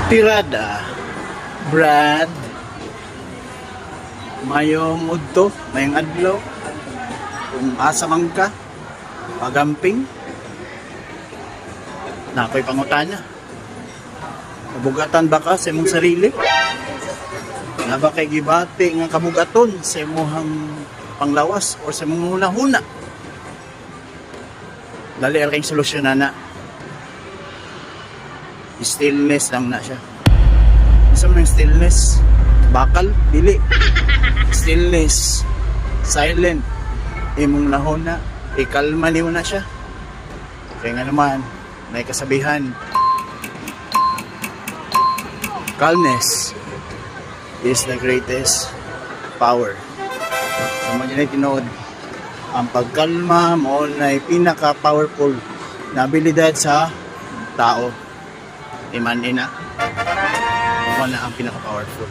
Tirada, Brad, mayong udto, mayong adlaw, kung asa man ka, pagamping, naa ko'y pangutana. Kabugatan ba ka sa imong sarili? Naa ba kay gibati nga kabugaton sa imong panglawas or sa imong hunahuna? Dali ra kayong solusyon na. Stillness lang na siya. Isa man ang stillness? Bakal? Dili. Stillness. Silent. Imong nahuna. Ikalma nimo na siya. Kaya nga naman, may kasabihan. Calmness is the greatest power. So, mao na tinuod, ang pagkalma mao na pinaka-powerful na abilidad sa tao. Iman ina. Mao na ang pinaka-powerful.